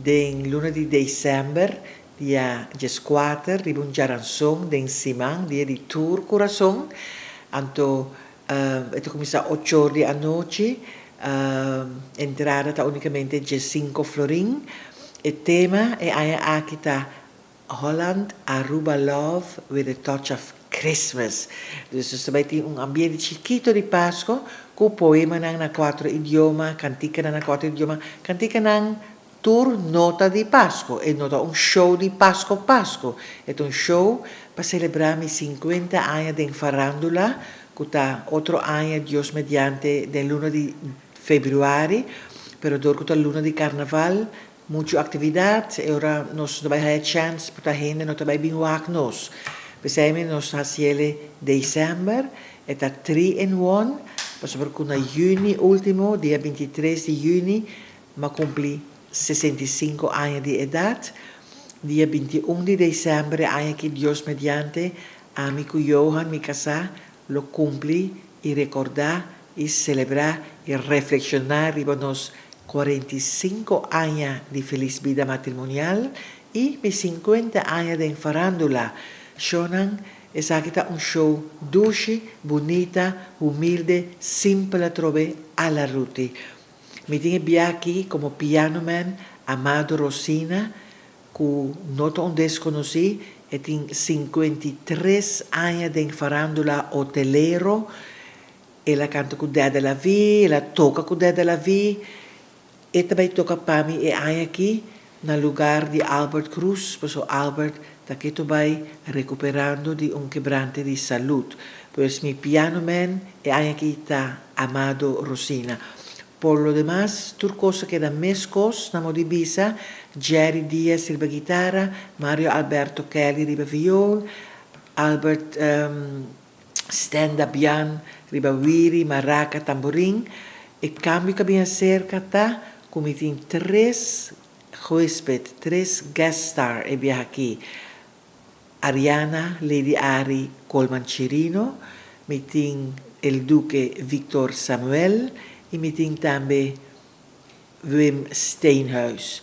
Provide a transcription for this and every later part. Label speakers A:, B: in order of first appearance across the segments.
A: Den luna di december, dia 14, riba un diaranson den siman, dia di tur curason. Anto, e ta cuminsa 8 or di anochi, entrada ta unicamente 5 florin. E tema e aña aki ta "Holland Aruba Love with a Touch of Christmas". Dus nos tambe tin un ambiente chikito di Pasco, cu poema na cuatro idioma, cantica na cuatro idioma, cantica nan tur no ta di Pasco, e no ta un show di Pasco Pasco, e un show pa celebra mi 50 aña di farandula, cu ta otro aña, Dios mediante, den luna di februari, pero dor cu ta luna di carnaval, mucho actividad, y ora nos no ta bay haya chance, pa hende no ta bay bin wak nos. Pesey nos ta haci'e december, e ta 3 in 1, pasobra cu na juni ultimo, dia 23 di juni, m'a cumpli 65 aña di edad. Dia 21 di december, aña aki, Dios mediante, ami cu Johan, mi casa, lo cumpli y recorda y celebra y reflexiona riba nos 45 aña di feliz bida matrimonial y mi 50 aña di farandula. Shonan, esaki ta un show dushi, bunita, humilde, simpel atrobe a la Ruti. Mi tin aki como piano man Amado Rosina, cu no ta un desconoci, e tin 53 aña di farandula hotelero, el a canta cu Dede La Vi, el a toca cu Dede La Vi, e tambe ta toca pa mi e aña aki, na lugar di Albert Cruz, pasobra Albert ta keto bay recuperando di un quebrante di salud. Pues mi piano man e aña aki ta Amado Rosina. Por lo demas, tur cos ta keda mescos, na moda di bisa, Jerry Diaz riba guitarra, Mario Alberto Kelly riba viool, Albert Stand-up Jan riba wiri, maraca, tamborin. E cambio cu a bin acerca ta, cu mi tin tres huesped, tres guest star e biaha aki. Ariana Lady Ari Colman Chirino, mi tin El Duque Victor Samuel y mi tin tambe Wim Steenhuis.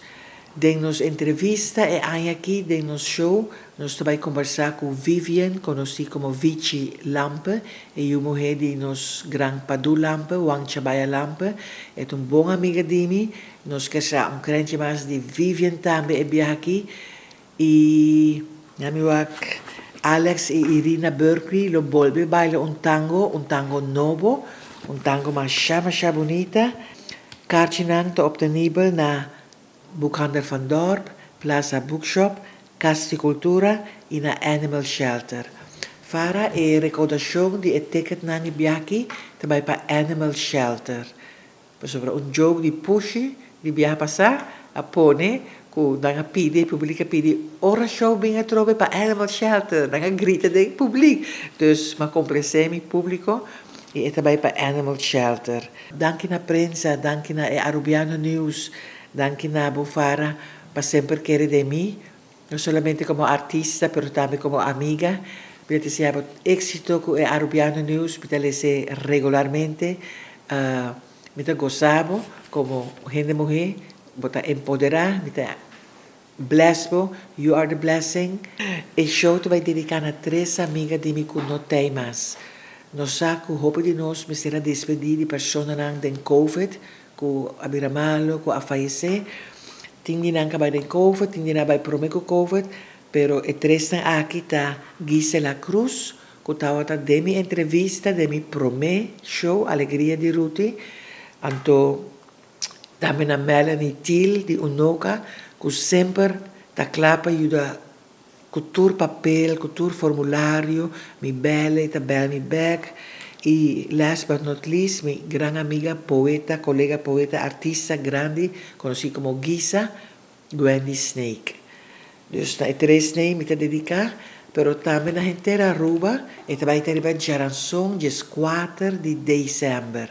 A: Den nos entrevista e aña aki, den nos show, nos ta bay combersa cu Vivian, conoci como Vici Lampe, e muher di nos gran Padu Lampe, Wang Chabaya Lampe, e un bon amiga di mi, nos kier sa un krantje mas di Vivian tambe e biaha aki, y ami Alex y Irina Berkeley lo bolbe baila un tango nobo, un tango masha masha bunita. Kaartjinan ta obtenibel na Boekhandel van Dorp, Plaza Bookshop, Cas di Cultura y na Animal Shelter. Fara e recaudacion di ticket nan e biaha aki tambe pa Animal Shelter. Pasobra un joke di pushi di biaha pasa, a pone cu nan a pidi, publico a pidi, ora show bin atrobe pa Animal Shelter, nan a grita den publico. Dus m'a complace mi publico y e tambe pa Animal Shelter. Danki na prensa, danki na Arubiano News, danki na Bufara pa semper kere den mi, no solamente como artista, pero tambe como amiga. Mi ta desea exito cu Arubiano News, mi ta lesa regularmente. Mi ta gosa bo como hende muher, bo ta empodera, mi ta bless bo, you are the blessing. E show ta bay dedica na tres amiga di mi cu no tin mas. Nos sa cu hopi di nos mester a despedi di personanan den COVID, cu a bira malo, cu a fayece. Tin di nan cu a bay den COVID, tin di nan a bay prome cu COVID, pero e tres nan aki ta Gisela Cruz, cu tabata den mi entrevista, den mi prome show, Alegria di Ruti, anto tambe na Melanie Thiel di Unoca, cu semper ta cla pa yuda cu tur papel, cu tur formulario, mi bel e, ta bel mi back. Y last but not least, mi gran amiga, poeta, colega poeta, artista grandi, conoci como Gisa, Gwendy Snake. Dus na e tres nan mi ta dedica, pero tambe na henter Aruba, e tambe ta riba diaranson, dia 4 di december.